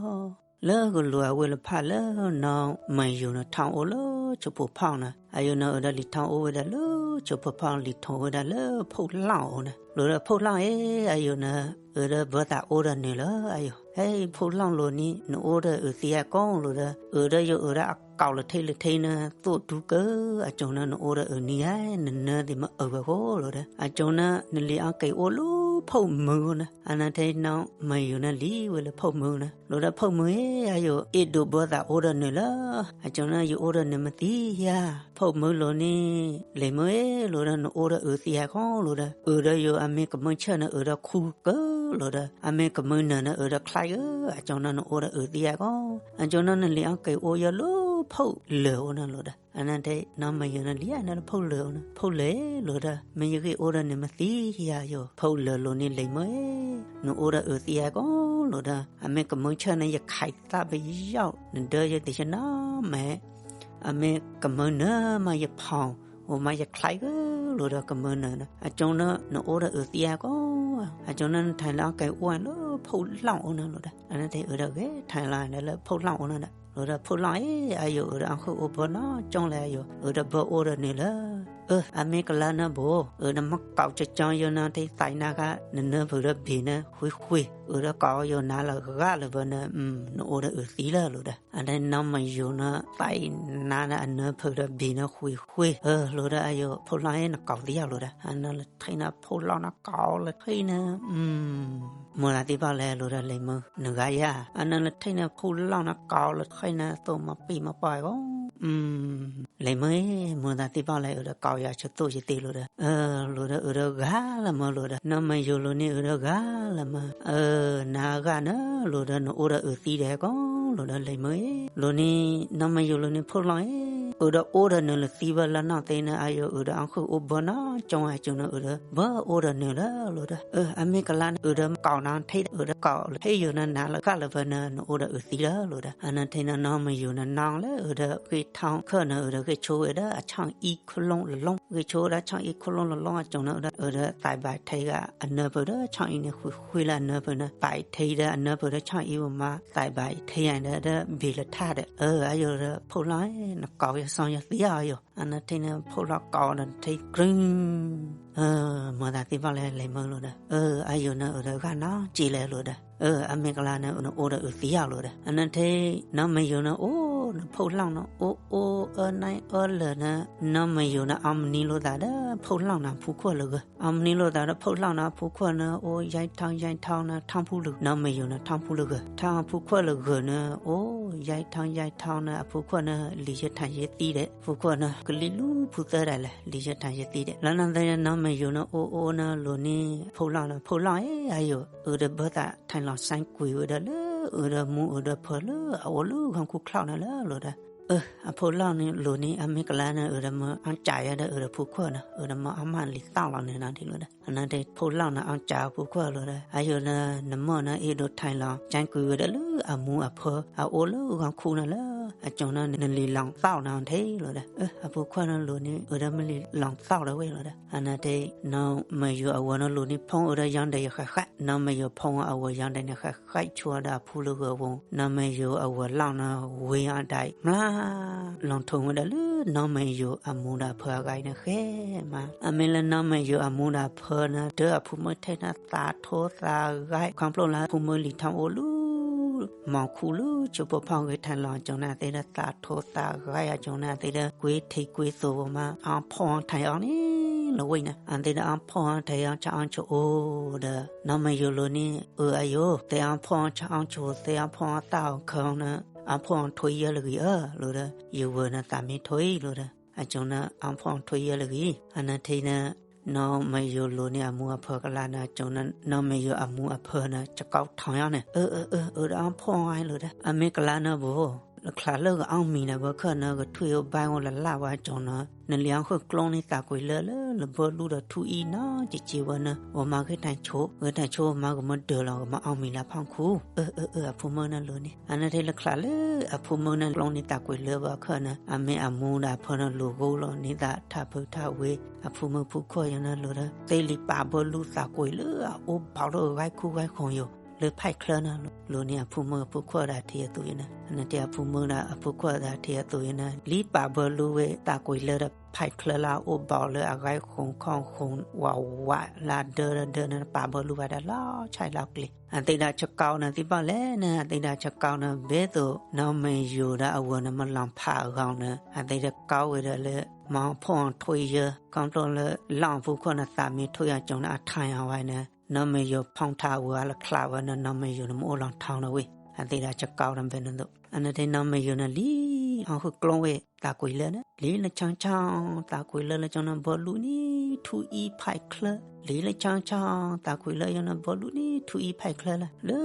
လၢကလူးအဝ့ၢ်လၢဖးလၢနီၢ်မၤယိၤန့ၣ် ထီၣ်အိၣ်လၢဆိဖိဖီၣ်န့ၣ်, အယိၤန့ၣ် အၢဒီးလံာ်ထီၣ်အိၣ်ဝဲဒၣ်လၢဆိဖိဖီၣ် လံာ်ထီၣ်ဝဲဒၣ်လၢဖိလီၢ်အိၣ်န့ၣ်, လိၤဒီးဖိလီၢ်ဧၢ, အယိၤန့ၣ် အၢဒီးဘၢသးအိၣ်ဒီးနုာ်လီၤ အယိၤ, ဟဲဖိလီၢ်လိၤန့ၣ် နအိၣ်ဒီးအၢသံယါကိၣ်လိၤဒီး အၢဒီးယိၤအၢဒီးအကိာ်လၢထံလၢထံန့ၣ် သိၣ်ဒူကၢ အကၠိန့ၣ် နအိၣ်ဒီးအၢနံၤဧါ, နနၢသ့ၣ်မ့ၢ်အၢဝဲဃိလိၤဒီး အကၠိန့ၣ် နလံၤအီၣ်က့ၤအိၣ်လၢဖိမုၢ်န့ၣ်, အန့ၣ်ထဲနီၢ်မၤယိၤန့ၣ်လံဝဲလၢဖိမုၢ်န့ၣ်, လိၤဒီးဖိမုၢ်ဧၢ, အယိၤ အ့ၣ်ဒိးဘၢသးအိၣ်ဒီးနုာ်လီၤ, အကၠိန့ၣ် ယအိၣ်ဒီးနုာ်မ့ၢ်သံယါ ဖိမုၢ်လိၤန့ၣ် လံၤမ့ၢ်ဧၢ, လိၤဒီးနအိၣ်ဒီးအၢသံယါကိၣ်လိၤဒီး အၢဒီးယိၤအမ့ၢ်ကမၢဆၢၣ်န့ၣ် အၢဒီးခူကၢလိၤဒီး အမ့ၢ်ကမၢနၢၤန့ၣ် အၢဒီးချါကၢ, အကၠိန့ၣ် နအိၣ်ဒီးအၢသံယါကိၣ်, အကၠိန့ၣ် နလံၤအီၣ်က့ၤအိၣ်ယိၤလၢဖိလၢာ်အိၣ်န့ၣ်လိၤဒီး အန့ၣ်ထဲနီၢ်မၤယိၤန့ၣ်လံန့ၣ်လၢဖိလၢာ်အိၣ်န့ၣ်, ဖိလၢာ်လိၤဒီး မ့ၢ်ယဂ့ၢ်အိၣ်ဒီးနုာ်မ့ၢ်သံယါယိၤ, ဖိလၢာ်လိၤန့ၣ်လံၤမ့ၢ်ဧၢ, နအိၣ်ဒီးအၢသံယါကိၣ်လိၤဒီး အမ့ၢ်ကမၢဆၢၣ်န့ၣ် ယခးသးပယီၤ နဒၢယိၤသ့ၣ်ဆ့နီၤမ့ၢ် အမ့ၢ်ကမၢနၢၤမးယဖီၣ်, အိၣ်မးယချါကၢလိၤဒီးကမၢနၢၤဒီး အကၠိန့ၣ် နအိၣ်ဒီးအၢသံယါကိၣ်, အကၠိန့ၣ် နထံၣ်လၢအီၣ်က့ၤအိၣ်လၢဖိလီၢ်အိၣ်န့ၣ်လိၤဒီး အန့ၣ်ထဲအၢဒီးဂဲၤထံၣ်လီၤဒီးလၢဖိလီၢ်အိၣ်န့ၣ်ဒီး လိၤဒီးဖိလီၢ်ဧၢ, အယိၤအၢဒီးအဃိအိၣ်ဘၢနီၢ်ကၠိလဲၣ် အယိၤ အၢဒီးဘၢအိၣ်ဒီးနုာ်လီၤ, အၢ အမ့ၢ်ကလါနၢၤဘိ, အၢဒီးမ့ၢ်ကိးကၠီကၠီယိၤန့ၣ် ထဲသးနါဃါ နနၢဖုးဒီးဘ့ၣ်န့ၣ် ဃုဃု, အၢဒီးကိးယိၤနၤလၢဂၤလၢဘၢန့ၣ် နအိၣ်ဒီးအၢသံလၢလိၤဒီး အန့ၣ်နီၢ်မၤယိၤန့ၣ် သးနါန့ၣ်အနၢဖုးဒီးဘ့ၣ်န့ၣ်ဃုဃု, အၢ လိၤဒီးအယိၤ ဖိလီၢ်ဧၢ နကိးသံယါလိၤဒီး အန့ၣ်လၢထံၣ်န့ၣ်ဖိလီၢ်န့ၣ်ကိးလၢထံၣ်န့ၣ် မိၢ်သးသ့ၣ်ဖီလဲၣ် လိၤဒီးလံၤမ့ၢ် နဂၤယါ, အန့ၣ်လၢထံၣ်န့ၣ်ဖိလီၢ်န့ၣ်ကိးလၢထံၣ်န့ၣ် သိၣ်မၤပံာ်မၤပှၢ်အဂီၢ် လံၤမ့ၢ် မိၢ်သးသ့ၣ်ဖီလဲၣ် အၢဒီးကိးယၤဆၢသိၣ်ယသ့လိၤဒီး လိၤဒီးအၢဒီးဂၤလၢမ့ၢ်လိၤဒီး နီၢ်မၤယိၤလိၤန့ၣ်အၢဒီးဂၤလၢမ့ၢ် အၢ နၤဂၤန့ၣ် လိၤဒီးနအိၣ်ဒီးအၢသံဒီးဟဲကိၣ် လိၤဒီးလံၤမ့ၢ် လိၤန့ၣ် နီၢ်မၤယိၤလိၤန့ၣ်ဖိလီၢ်ဧၢ အုးဒီးအိၣ်ဒီးနုာ်လၢသံဘၣ်လၢနီၢ်သ့န့ၣ် အယိာ်အုးဒီးအီၣ်ဃုာ်အိၣ်ဘၢနီၢ်ကၠိဝဲကၠိန့ၣ် အုးဒီးဘၢအိၣ်ဒီးနုာ်လၢလိၤဒီး အၢ အမ့ၢ်ကလါန့ၣ် အုးဒီးကီးနီၢ်ထံဒီး အုးဒီးကီးလၢဟ့ၣ်ယိာ်နၤနၤလၢဃၣ်လၢၤဖဲန့ၣ် နအိၣ်ဒီးအုးသံလၢလိၤဒီး အန့ၣ်ထံန့ၣ် နီၢ်မယိၤန့ၣ်နီၢ်လၢအုးဒီးဂ့ၢ်ထီၣ်ခၢၣ်န့ၣ် အုးဒီးဂ့ၢ်ဆိဝဲဒၣ်အဆီၣ်အံၤခိၣ်လိၣ်လီၤ ဂ့ၢ်ဆိဝဲဒၣ်ဆီၣ်အံၤခိၣ်လိၣ်လီၤအကၠိန့ၣ် အုးဒီးသးဘၣ်ထံဂၤအနၢပၢၢ်ဒီးဆီၣ်အံၤန့ၣ် ဃုဃုလၢအနၢပၢၢ်န့ၣ် ပာ်အံၤထံဒီးအနၢပၢၢ်ဒီးဆီၣ်အံၤဝဲမး သးဘၣ်အံၤထံယါဒီး ဒီးဘ့ၣ်လၢထါဒီး အၢ အယိာ်ဒီးဖိလီၢ် နကိးယစီယသံအီၤယိာ် အန့ၣ်ထံန့ၣ် ဖိလီၢ်ကိးဒီးထံကြုၢ် မၤသးသ့ၣ်ဘၣ်လၢလဲၤမုာ်လိၤဒီး အၢ အယိာ်န့ၣ် အုးဒီးဂၢ်နီၢ်ကၠိလဲၤလိၤဒီး အၢ အမ့ၢ်ကလါန့ၣ် နအိၣ်ဒီးအုးသံအီၤလိၤဒီး အန့ၣ်ထံ နီၢ်မယိၤန့ၣ် အိၣ်ဒီးဖိလီၢ်န့ၣ် အိၣ်အိၣ်အၢနၢ်အၢလၢာ်န့ၣ် နီၢ်မယိၤန့ၣ် အီမနံၤလိာ်သးဒီးဖိလီၢ်န့ၣ် အဖုခိၣ်လၢဂၢၤ အီမနံၤလိာ်သးဒီးဖိလီၢ်န့ၣ် အဖုခိၣ်န့ၣ် အိၣ်ယါထီၣ်ယါထီၣ်န့ၣ် ထီၣ်ဖူလၢ နီၢ်မယိၤန့ၣ် ထီၣ်ဖူလၢဂၢၤ ထီၣ်အဖုခိၣ်လၢဂၢၤန့ၣ် အိၣ်ယါထီၣ်ယါထီၣ်န့ၣ် အဖုခိၣ်န့ၣ် လံာ်ယဲထၣ်ယဲသံဒီး အဖုခိၣ်န့ၣ် ကလံၤလူၤဖုသၢဒၣ်လဲာ် လံာ်ယဲထၣ်ယဲသံဒီး လၢနီၢ်သ့ နီၢ်မယိၤန့ၣ် အိၣ်အိၣ်န့ၣ်လိၤန့ၣ် ဖိလီၢ်န့ၣ် ဖိလီၢ်ဧၢ အယိာ် အုးဒီးဘၢသးထဲလီၤစဲကွံာ်ဝဲဒၣ်လၢ အုးဒီးမူအုးဒီးဖၢလၢအအိၣ်လၢဂီၤခူၣ်ချီၣ်န့ၣ်လၢလိၤဒီး အၢ အဖိလီၢ်န့ၣ်လိၤန့ၣ် အမ့ၢ်ကလါန့ၣ် အုးဒီးမၤအီၣ်ကၠးယါဒီးအုးဒီးဖုခိၣ်န့ၣ် အုးဒီးမၤအီၣ်မးလံာ်သီၣ်လီၤန့ၣ်နီၢ်ဒ်လိၤဒီး အန့ၣ်ထံ ဖိလီၢ်န့ၣ် အီၣ်ကၠးအဖုခိၣ်လိၤဒီး အယိာ်န့ၣ် နမၢၢ်န့ၣ် အ့ၣ်ဒိးထဲလီၤ ကၠဲကွံာ်ဝဲဒၣ်လၢအမူအဖၢ အအိၣ်လၢဂီၤခူၣ်န့ၣ်လၢ အကၠိန့ၣ် နလံာ်လီၤသီၣ်န့ၣ်ထံလိၤဒီး အၢ အဖုခိၣ်န့ၣ်လိၤန့ၣ် အုးဒီးမ့ၢ်လံာ်လီၤသီၣ်ဒီးဝဲလိၤဒီး အန့ၣ်ထံ နီၢ်မယိၤအဝၤန့ၣ်လိၤန့ၣ် ဖီအုးဒီးယီၤဒဲးယဃးဃး နီၢ်မယိၤဖီအဝၤယီၤဒဲးန့ၣ် ဃးဃးဆိဒီးအဖုလၢဂၢၤဝဲ နီၢ်မယိၤအဝၤလီၢ်န့ၣ် ဝ့ၤအီၤဒၣ် မျါ လီၤထိၣ်ဝဲဒၣ်လၢနီၢ်မယိၤအမူဒီးအဖၢအဂၤအံၤန့ၣ်ဃဲမး အမ့ၢ်လၢနီၢ်မယိၤအမူဒီးအဖၢန့ၣ် ဒၢအဖုမုၢ်ထဲန့ၣ် သးထိသးဂဲၤ ခီဖျိလၢအဖုမုၢ်လံာ်ထီၣ်အိၣ်လၢ မီၤခူၣ်လၢဆိဖိဖီဂ့ၤထဲလီၤအကၠိန့ၣ် အသ့ဒီးသးထိသးဂဲၤအကၠိန့ၣ် အသ့ဒီးကွ့ထံကွ့သိးဝဲမး အီၣ်ဖီၣ်အီၣ်ထဲအီၤန့ၣ်လီၤဝဲန့ၣ် အသ့ဒီးအီၣ်ဖီၣ်အီၣ်ထဲအီၤဆၣ်အီၣ်ဆိးအိၣ်ဒီး နီၢ်မယိၤလိၤန့ၣ် အၢ အယိာ် သ့အီၣ်ဖီၣ်အီၣ်ဆၣ်အီၣ်ဆိး သ့အီၣ်ဖီၣ်အီၣ်သၣ်အီၣ်ခီန့ၣ် အီၣ်ဖီၣ်အီၣ်ထွံၣ်ယဲၢ်လၢဂံၢ်ဧၢ လိၤဒီး ယဝၤန့ၣ်သးမ့ၢ်ထွံၣ်လိၤဒီး အကၠိန့ၣ် အီၣ်ဖီၣ်အီၣ်ထွံၣ်ယဲၢ်လၢဂံၢ် အန့ၣ်ထံန့ၣ် နီၢ်မယိၤလိၤန့ၣ် အမူအဖၢကလါန့ၣ် အကၠိန့ၣ် နီၢ်မယိၤအမူအဖၢန့ၣ် ကကီထီၣ်အီၤန့ၣ် အၢ အၢ အၢ အုးဒီးအီၣ်ဖီၣ်အီၣ်လိၤဒီး အမ့ၢ်ကလါန့ၣ်ဘိ လၢချးလၢကအီၣ်မံၤဒီးဘၣ်ခၢၣ်န့ၣ် ကထွံၣ်အိၣ်ဘၣ်အိၣ်လၢ်လၢ်ဝဲအကၠိန့ၣ် နလံၤအီၣ်ဃုာ်ကျိန့ၣ်သးကွံာ်လၢလၢလၢဘၢလူဒီးထူအံၤနီၢ်က့က့ဝဲန့ၣ် ဝဲမၤဂ့ၢ်တၢ်ဆိ ဂ့ၢ်တၢ်ဆိမၤကမၢဒၢးလီၤ ကမၤအီၣ်မံၤလၢဖီၣ်ခူ အၢ အၢ အၢ အဖိမုၣ်န့ၣ်လိၤန့ၣ် အန့ၣ်ထံလၢချးလၢအဖိမုၣ်န့ၣ်ကျိန့ၣ်သးကွံာ်လၢဘၣ်ခၢၣ်န့ၣ် အမ့ၢ်အမူဒီးအဖၢန့ၣ်လိၤဂိၢ်လီၤန့ၣ်သးထးဖုထးဝ့ အဖိမုၣ်ဖိခွါယၤန့ၣ်လိၤဒီး သ့လံပာ်ဘၢလူသးကွံာ်လၢအအိၣ်ဘီလၢဂဲၤခူဂဲၤဃိယိာ် လၢဖဲးချၢန့ၣ်လိၤန့ၣ် အဖိမုၣ်အဖိခွါဒီးထံအသိးယၤန့ၣ် အန့ၣ်ထံအဖိမုၣ်ဒီးအဖိခွါဒီးထံအသိးယၤန့ၣ် လံပာ်ဘၢလူဝဲသးကွံာ်လၢဒီးဖဲးချၢလၢအအိၣ်ဘီလၢအဂဲၤဃိခီဃိဝးဝးလၢအဒၢဒၢဒၢန့ၣ် ပာ်ဘၢလူဝဲဒၣ်လီၤဆဲးလီၤကျဲၤ အသ့ဒီးဆကီန့ၣ်သ့ၣ်ဘၣ်လဲၣ်န့ၣ် အသ့ဒီးဆကီန့ၣ် ဘၣ်သိးနီၢ်မယိၤဒီးအဝၤန့ၣ်မ့ၢ်လီၤဖးအဂီၢ်န့ၣ် အသ့ဒီးကီဝဲဒၣ်လၢ မီၤဖီၣ်ထွံၣ်ယဲၢ် ခီဖျိလၢလီၢ်အဖုခိၣ်န့ၣ် သးမ့ၢ်ထွံၣ်အကၠိန့ၣ် အထဲအီၤဝဲန့ၣ် နီၢ်မယိၤဖီၣ်ထးဝဲလၢချးဝဲန့ၣ် နီၢ်မယိၤန့ၣ်မ့ၢ်အိၣ်လီၤထီန့ၣ်ဝဲ အသ့ဒီးဆကီန့ၣ်ဘၣ်န့ၣ်သိး အန့ၣ်ထံနီၢ်မယိၤန့ၣ်လံ အီၣ်ဃုာ်ကျိဝဲသးကွံာ်လၢန့ၣ် လံလၢဆီဆီ သးကွံာ်လၢလၢကၠိန့ၣ် ဘၢလူန့ၣ် ထူအံဖဲးချၢ လံလၢဆီဆီ သးကွံာ်လၢယိၤန့ၣ် ဘၢလူန့ၣ် ထူအံဖဲးချၢလၢ လၢ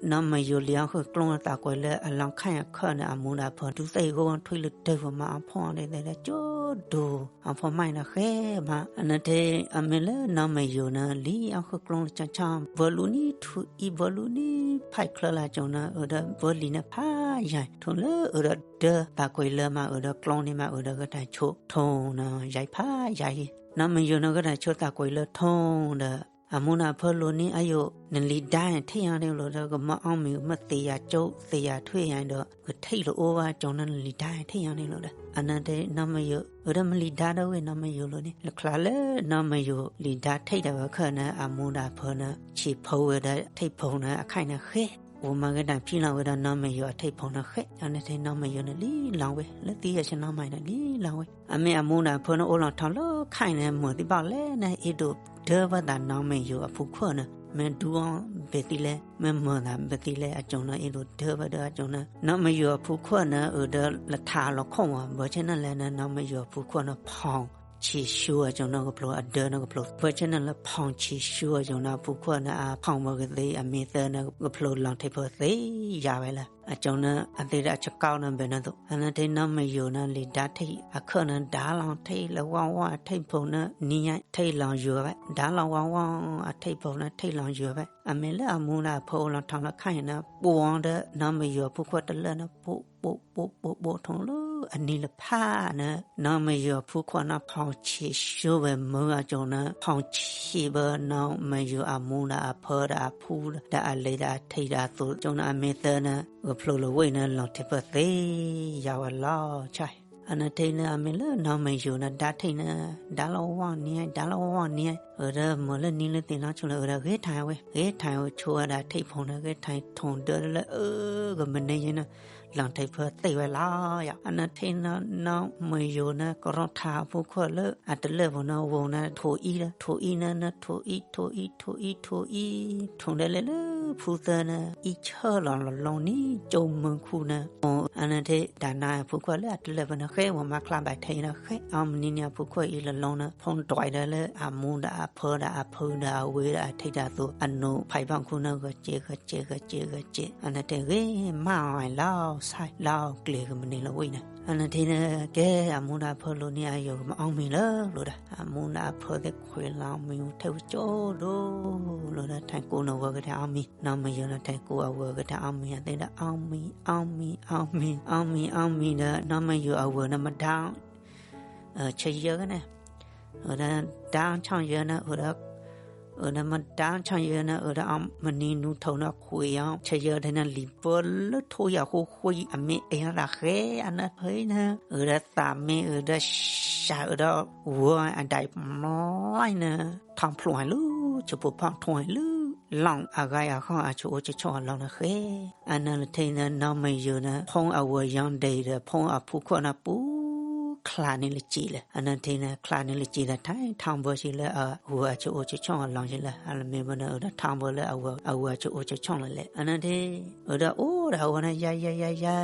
နီၢ်မယိၤလံအီၣ်ဃုာ်ကျိန့ၣ် သးကွံာ်လၢအလီၤခါအံၤအခၢၣ်န့ၣ် အမူဒီးအဖၢ ဒူသ့ၣ်ဂိၢ်ထွံၣ်လၢဒၢးဝဲမး အီၣ်ဖီၣ်အီၣ်ဒ်သိးဒီးကၠိဒိၣ် အီၣ်ဖီၣ်မးအံၤန့ၣ်ဃဲမး အန့ၣ်ထံအမ့ၢ်လၢနီၢ်မယိၤန့ၣ် လံအီၣ်ဃုာ်ကျိလၢဆီဆီ ဘၢလူန့ၣ် ထူအံဘၢလူန့ၣ် ဖဲးချၢလၢကၠိန့ၣ် အုးဒီးဘၢလံန့ၣ်ဖးယံၤ ထိၣ်လၢအုးဒီးဒၢ သးကွံာ်လၢမး အုးဒီးကျိန့ၣ်မး အုးဒီးဂ့ၢ်တၢ်ဆိ ထိၣ်န့ၣ် ယံၤဖးယံၤ နီၢ်မယိၤန့ၣ် ဂ့ၢ်တၢ်ဆိသးကွံာ်လၢထိၣ်ဒီး အမူန့ၣ်အဖၢလိၤန့ၣ် အယိာ် နလံၤဒါန့ၣ် ထဲယၤန့ၣ်လိၤဒီး ကမၤအီၣ်မ့ၤမ့ၢ်သ့ယၤကၠိ သ့ယၤထွံၣ်ယၤဒီး ကထံၣ်လိာ်အိၣ်ဘၣ်ကၠိန့ၣ် နလံၤဒါန့ၣ် ထဲယၤန့ၣ်လိၤဒီး အန့ၣ်ထံနီၢ်မယိၤ အုးဒီးမ့ၢ်လံၤဒါဒီးဝဲ နီၢ်မယိၤလိၤန့ၣ် လၢချးလၢနီၢ်မယိၤလံၤဒါထံၣ်ဒီးဝဲခၢၣ်န့ၣ် အမူဒီးအဖၢန့ၣ် ဆံးဖိဝဲဒီးထံၣ်ဖိန့ၣ် အခါအံၤန့ၣ်ဃဲ အိၣ်မၤဂ့ၤတၢ်ဖံးလီၤဝဲဒီးနီၢ်မယိၤအထံၣ်ဖိန့ၣ်ဃဲ အန့ၣ်ထံနီၢ်မယိၤန့ၣ်လံလီၤဝဲ လၢသံယဲၢ်ဆံနီၢ်မၤအံၤန့ၣ်လံလီၤဝဲ အမ့ၢ်အမူဒီးအဖၢန့ၣ်အိၣ်လီၤထီလၢခါအံၤန့ၣ် မုာ်သံဘၣ်လဲၣ်န့ၣ် အ့ၣ်ဒိးဒၢဘၣ်သးနီၢ်မယိၤအဖုခိၣ်န့ၣ် မ့ၢ်ဒူအီၤဘၣ်သံလဲၣ် မ့ၢ်မုာ်သးဘၣ်သံလဲၣ် အကၠိန့ၣ် အ့ၣ်ဒိးဒၢဘၣ်ဒီးအကၠိန့ၣ် နီၢ်မယိၤအဖုခိၣ်န့ၣ် အုးဒီးလၢထးလီၤခိၣ်မး ဘၢဆ့ၣ်နီၤလဲၣ်န့ၣ် နီၢ်မယိၤအဖုခိၣ်န့ၣ်ဖီၣ် ဖီၣ်ဆံးဆှိအကၠိန့ၣ် ကဖျိအဒၢန့ၣ် ကဖျိဘၢဆၢန့ၣ်လၢ ဖီၣ်ဆံးဆှိအကၠိန့ၣ် အဖုခိၣ်န့ၣ် အဖီၣ်ဝဲကသ့ အမ့ၢ်သၢန့ၣ် ကဖျိလီၤထံးဖၢသ့ယါဝဲလၢ အကၠိန့ၣ် အသ့ဒီးအဆကီန့ၣ် ဘၣ်န့ၣ်သိး အန့ၣ်ထံၣ်နီၢ်မယိၤန့ၣ် လံာ်ဒါထံၣ်အခၢၣ်န့ၣ် ဒါလီၤထံၣ်လၢဝီဝီ အထံၣ်ဖိန့ၣ် နံၤညါထံၣ်လီၤယိၤဝဲ ဒါလီၤဝီဝီ အထံၣ်ဖိန့ၣ် ထံၣ်လီၤယိၤဝဲ အမ့ၢ်လၢအမူဒီးအဖၢအိၣ်လီၤထီၣ်လၢခါအံၤန့ၣ် ပိာ်ဒီးနီၢ်မယိၤအဖုခိၣ်တလၢာ်န့ၣ် ပိာ်ပိာ်ပိာ်ပိာ်ထီၣ်လၢအနံၤလၢဖးန့ၣ် နီၢ်မယိၤအဖုခိၣ်န့ၣ် ဖီၣ်ဆံးဆှိဝဲမုၢ်အကၠိန့ၣ် ဖီၣ်ဆံးဘၢနီၢ်မယိၤအမူဒီးအဖၢဒီးအဖုဒီးအလံၤဒီးအထံၣ်ဒီးအသိး ကၠိန့ၣ် အမ့ၢ်သၢန့ၣ် ကဖျိလီၤဝဲန့ၣ် လီၤထံးဖၢသ့ယါဝဲလီၤဆၣ် အန့ၣ်ထံၣ်န့ၣ် အမ့ၢ်လၢနီၢ်မယိၤန့ၣ် ဒါထံၣ်န့ၣ် ဒါလီၤဝီနံၤ ဒါလီၤဝီနံၤ အဝဲဒၣ်မၤလၢနံၤလၢသ့ၣ်နီၣ်ဆိလၢ အဝဲဒၣ်ဂဲၤထံဝဲ ဂဲၤထံဝဲဆိဝဲဒၣ်ထံၣ်ဖိန့ၣ် ဂဲၤထံထိၣ်ဒၢလၢအၢ ကမ့ၢ်န့ၣ်ယဲန့ၣ် လီၤထံးဖၢသ့ဝဲလီၤယါ အန့ၣ်ထံၣ်န့ၣ် နီၢ်မယိၤန့ၣ် ကရီထးအဖုခိၣ်လၢ အတလၢာ်ဖိန့ၣ် ဝိၤန့ၣ် ထိၣ်အံၤဒီး ထိၣ်အံၤန့ၣ် ထိၣ်အံၤ ထိၣ်အံၤ ထိၣ်အံၤ ထိၣ်ဒၢလဲၤလၢဖုသၢန့ၣ် အံၤဆၢလီၤလီၤလီၤန့ၣ် ကၠိမုၢ်ခူၣ်န့ၣ် အန့ၣ်ထံၣ် တၢ်နါအဖုခိၣ်လၢအတလၢာ်ဖိန့ၣ် ဃဲဝဲမၤချါဘၣ်ထဲအံၤန့ၣ် ဃဲအီမနံၤန့ၣ် အဖုခိၣ်အံၤလီၤလီၤန့ၣ် ဖီၣ်တွဲဒီးလၢအမူဒီးအဖၢဒီးအဖုဒီးအဝဲဒီးအထံၣ်တၢ်သိး အနိၣ်ဖးဘၣ်ခူန့ၣ် ဂဲၤစဲး ဂဲၤစဲး ဂဲၤစဲး ဂဲၤစဲး အန့ၣ်ထံၣ်ဂ့ၤမးဝဲလီၤဆၣ် လီၤကျဲၤကမ့ၢ်န့ၣ်လီၤဝဲန့ၣ် အန့ၣ်ထံၣ်န့ၣ် ကဲအမူဒီးအဖၢလိၤန့ၣ် အယိာ်ကမၤအီမံၤလၢလိၤဒီး အမူဒီးအဖၢသ့ၣ်ခွဲးလီၤမံၤ ထဲဝဲကၠိဒိၣ်လိၤဒီး ထဲကိးန့ၣ်ဝဲကတဲအီမံၤ နီၢ်မယိၤန့ၣ် ထဲကိးအဝဲကတဲအီမံၤ အသ့ဒီးအီမံၤ အီမံၤ အီမံၤ အီမံၤ အီမံၤဒီး နီၢ်မယိၤအဝဲန့ၣ်မဒါ ဆၢယၢကန့ၣ် အၢဒီး ဒါဆီၣ်ယၢန့ၣ် အၢဒီး အၢဒီးမဒါဆီၣ်ယၢန့ၣ် အၢဒီးမနံၤနူထိၣ်န့ၣ် ခွံအီၤ ဆၢယၢထဲန့ၣ် လံာ်ဘၢလၢထိယၤဃိဃိ အမ့ၢ်အဲၣ်ဒၣ်ဃဲ အနၢ်ဖဲအံၤန့ၣ် အၢဒီးသးမ့ၢ်အၢဒီး စှၤအၢဒီး ဝီအဒၣ်မလါန့ၣ် ထီၣ်ဖျိလၢ ဆၢဖိဖီၣ်ထီၣ်လၢ လီၢ်အဂၤအဃီ အဆိအိၣ်ဆိဆိၣ်အလီၢ်န့ၣ်ဃဲ အနၢ်လၢထဲန့ၣ် နီၢ်မယိၤန့ၣ် ဖီအဝဲယီၤဒဲးဒီး ဖီအဖုခိၣ်န့ၣ်ပူၤ ချးန့ၢ်လၢစံာ်လဲၣ် အနၢ်ထဲန့ၣ် ချးန့ၢ်လၢစံာ်ဒီး ထဲထီၣ်ဘၢစံာ်လၢအဂၤအဆိအိၣ်ဆိဆိၣ်အလီၢ်စံာ်လဲၣ် အလၢမ့ၢ်ဘၣ်န့ၣ် အၢဒီးထီၣ်ဘၢလၢအဂၤအဆိအိၣ်ဆိဆိၣ်လီၤလဲၣ် အနၢ်ထဲ အၢဒီးအိၣ်ဒီးအဝဲန့ၣ် ယါယါယါယါ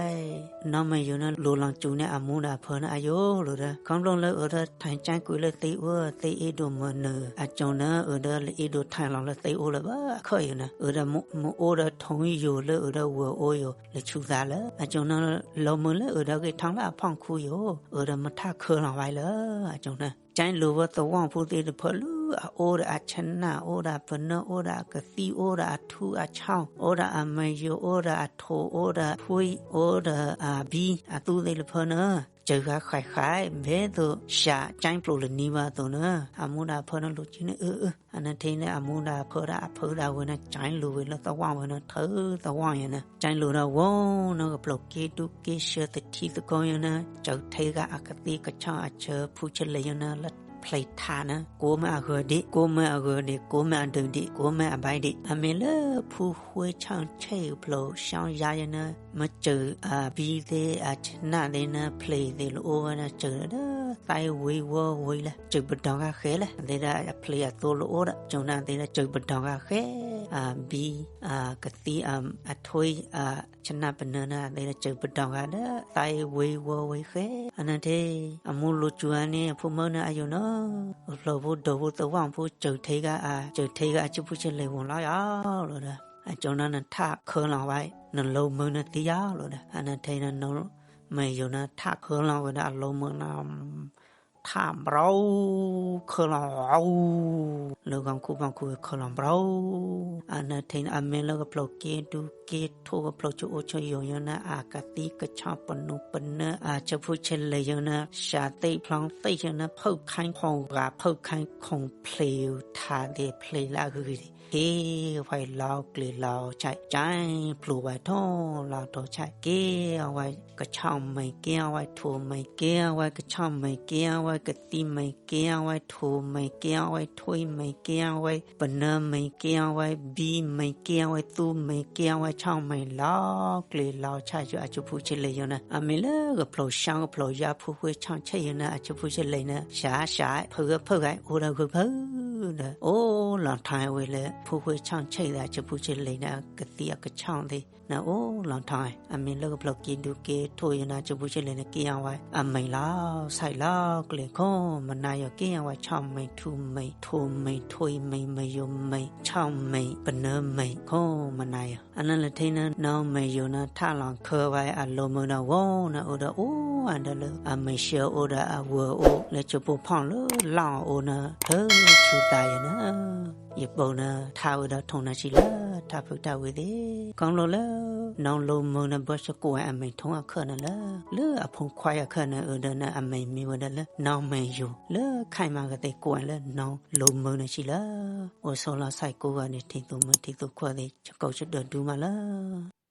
နီၢ်မယိၤန့ၣ် လိၤလီၤစူၤန့ၢ်အမူဒီးအဖၢန့ၣ် အယိာ်လိၤဒီး ခီဖျိလၢအၢဒီးထံကၠါကွံာ်လၢသ့အိၣ် သ့အ့ၣ်ဒိးမၤနၢၤ အကၠိန့ၣ် အၢဒီးလၢအ့ၣ်ဒိးထံလီၤလၢသ့အိၣ်လၢၤဘၣ် အခီၣ်ယိာ်န့ၣ် အၢဒီးမ့ၢ်အိၣ်ဒီးထိၣ်ယိာ်လၢအၢဒီးဝဲၤအိၣ်ယိာ် လၢဆူသးလၢ အကၠိန့ၣ် လီၤမုၢ်လၢအၢဒီးဂ့ၢ်ထီၣ်လၢအဖီၣ်ခူယိာ် အၢဒီးမ့ၢ်ထးခၢလီၤဝဲလၢ အကၠိန့ၣ် ကၠဲလိၤဝဲသဝီဖိသ့ၣ်တဖၣ်လၢအအိၣ်ဒီးအဆနၣ် အိၣ်ဒီးအပနၢၢ် အိၣ်ဒီးအကသံၣ် အိၣ်ဒီးအထူအဆီၣ် အိၣ်ဒီးအမယိၤ အိၣ်ဒီးအထိၣ် အိၣ်ဒီးထွံၣ် အိၣ်ဒီးအဘံ အသူသ့ၣ်တဖၣ်န့ၣ် စၢၤဃာ်ဃဲးဃဲး ဘဲသိးစှၤကၠဲပျိာ်လၢနံၤဘၣ်အသိးန့ၣ် အမူဒီးအဖၢန့ၣ်လိၤကံန့ၣ်အၢအၢ အနၢ်ထဲန့ၣ် အမူဒီးအဖၢဒီးအဖုဒီးအဝဲန့ၣ် ကၠဲလိၤဝဲလၢသဝီဝဲန့ၣ် ထၢသဝီယဲန့ၣ် ကၠဲလိၤဒီးဝဲန့ၣ် ကဖျိးက့ဒူက့ဆၢသထံသကိးယဲန့ၣ် စၢၤထဲဂၤအကသံၣ်ကဆီၣ်အဆၢဖူဆၢလဲၤယဲန့ၣ် လၢဖျဲးထးန့ၣ် ကိးမ့ၢ်အဂၤဒံး ကိးမ့ၢ်အဂၤဒံး ကိးမ့ၢ်အဒုးဒံး ကိးမ့ၢ်အဘဲဒံး အမ့ၢ်လၢဖူဃ့ဆီၣ်ဆဲးကဖျိးဆၢယါယဲန့ၣ် မ့ၢ်စၢၤအဘံသ့ၣ်အဆနၣ်သ့ၣ်န့ၣ် ဖျဲးသ့ၣ်လၢအိၣ်ဝဲန့ၣ် စၢၤဒီးသးဝ့ၤဝီၤဝ့ၤလၢ စၢၤပဒီဂၤဃဲလၢ အသ့ဒီးအဖျဲးအသိလၢအိၣ်ဒီး ကၠိန့ၣ်အသ့ဒီးစၢၤပဒီဂၤဃဲ အဘံ အကသံၣ် အထွံၣ် အဆနၣ်ပနၢၢ်န့ၣ် အသ့ဒီးစၢၤပဒီဂၤဒီး သးဝ့ၤဝီၤဝ့ၤဃဲ အနၢ်ထဲ အမူလိၤစူၤအါန့ၣ် အဖိမုၣ်န့ၣ်အယိာ်န့ၣ် အဖျိးဖိဒိးဖိသဝီဖိ စၢၤထဲဂၤအ စၢၤထဲဂၤအဆၢဖူဆၢလဲၤဝံၤလီၤယါလီၤဒီး အကၠိန့ၣ်နထးခၢလီၤဝဲ နလီၤမုၢ်န့ၣ်သံယါလီၤဒီး အနၢ်ထဲန့ၣ် နီၢ်မယိၤန့ၣ် ထးခၢလီၤဝဲဒီးအလီၤမုၢ်န့ၣ် ထးဘျီ ခၢလီၤ လၢဂီၤခူဘီခူခၢလီၤဘျီ အနၢ်ထဲန့ၣ် အမ့ၢ်လၢကဖျိးက့ဒူက့ထိၣ် ကဖျိးဆိအိၣ်ဆိယိာ်ယဲန့ၣ် အကသံၣ်ကဆီၣ်ပနူပနၢၢ် အဆၢဖူဆၢလဲၤယဲန့ၣ် စှၤသ့ၣ်ဖျီသ့ၣ်ယဲန့ၣ် ဖုၣ်ခါခိၣ်ဂၤ ဖုၣ်ခါခိၣ်ဖျဲး ထးသ့ၣ်ဖျဲးလၢအဂ့ၤဂ့ၤ က့ၤဝဲလီၤကျဲၤလီၤဆဲး ကၠဲဖျိးဝဲထိၣ်လီၤထိၣ်ဆဲး က့ၤအဝဲကဆီၣ်မဲာ် က့ၤအဝဲထိၣ်မဲာ် က့ၤအဝဲကဆီၣ်မဲာ် က့ၤအဝဲကသံၣ်မဲာ် က့ၤအဝဲထိၣ်မဲာ် က့ၤအဝဲထွံၣ်မဲာ် က့ၤအဝဲပနၢၢ်မဲာ် က့ၤအဝဲဘံမဲာ် က့ၤအဝဲသူမဲာ် က့ၤအဝဲဆီၣ်မဲာ် လီၤကျဲၤလီၤဆဲး အဆၢဖူဆၢလဲၤယဲန့ၣ် အမ့ၢ်လၢကဖျိးဆၣ်ကဖျိးယါ ဖူဃ့ဆီၣ်ဆဲးယဲန့ၣ် အဆၢဖူဆၢလဲၤန့ၣ် စှၤစှၤ ဖုဂၤဖုဂၤ အိၣ်ဒီးဂၢၢ်ဖု ဒီး အိၣ်လီၤထီၣ်ဝဲလၢ ဖိၣ်ဃဲဆီၣ်ဆံၣ်သး ကၠိပူၤကၠိလ့ၤန့ၣ် အကသံၣ်အကဆီၣ်သ့ၣ်န့ၣ် အိၣ်လီၤထီၣ်ဝဲ အမ့ၢ်လၢကဖျိးက့ၤဒုးက့ၤထိၣ်ယဲန့ၣ် ကၠိပူၤကၠိလ့ၤန့ၣ် က့ၢ်အီၤဝဲအမ့ၢ်လီၤ ဆဲးလီၤကျဲၤ ခိၣ်မနၤယီၤ က့ၢ်အီၤဝဲ ဆီၣ်မ့ၢ် ထူမ့ၢ် ထိၣ်မ့ၢ် ထိၣ်အံၤမ့ၢ် မယိၤမ့ၢ် ဆီၣ်မ့ၢ် ပနၢမ့ၢ် ခိၣ်မနၤယီၤ အနၢ်လၢထဲန့ၣ် နီၢ်မ့ၢ်ယိၤန့ၣ် ထးလီၤခၢဝဲအလိၤမုာ်ဒီး ဝီန့ၣ် အိၣ်ဒီးအိၣ်ဝဲဒီးလၢ အမ့ၢ်ဆှၢအိၣ်ဒီးအဝၢအိၣ် လၢကၠိဖိဖီၣ်လၢလီၢ်အအိၣ်န့ၣ် ဖျၢၣ်ဆူသးယဲန့ၣ် ယပိာ်န့ၣ် ထးဝဲဒီးထိၣ်န့ၣ်ဆံးလၢ ထးဖုတၢ်ဝံၤသ့ၣ် ခီဖျိလၢ နီၢ်လိၤမုာ်န့ၣ် ဘၣ်ဆၢကိးဝဲအမ့ၢ်ထိၣ်အခၢၣ်န့ၣ်လၢ လၢအဖိခွါအခၢၣ်န့ၣ် အိၣ်ဒီးန့ၣ် အမ့ၢ်မံၤဝဲဒၣ်လၢ နီၢ်မ့ၢ်ယိၤ လၢခဲအံၤမၤကသ့ၣ်ကိးဝဲလၢ နီၢ်လိၤမုာ်န့ၣ်ဆံးလီၤ. အိၣ်ဆိးလီၤစဲးကိးဂၤဒဲး ထံၣ်သူၣ်မုာ်ထံၣ်သူၣ်ခွါသ့ၣ် ဆၢကိးဆၢဒၢးဒူမးလၢ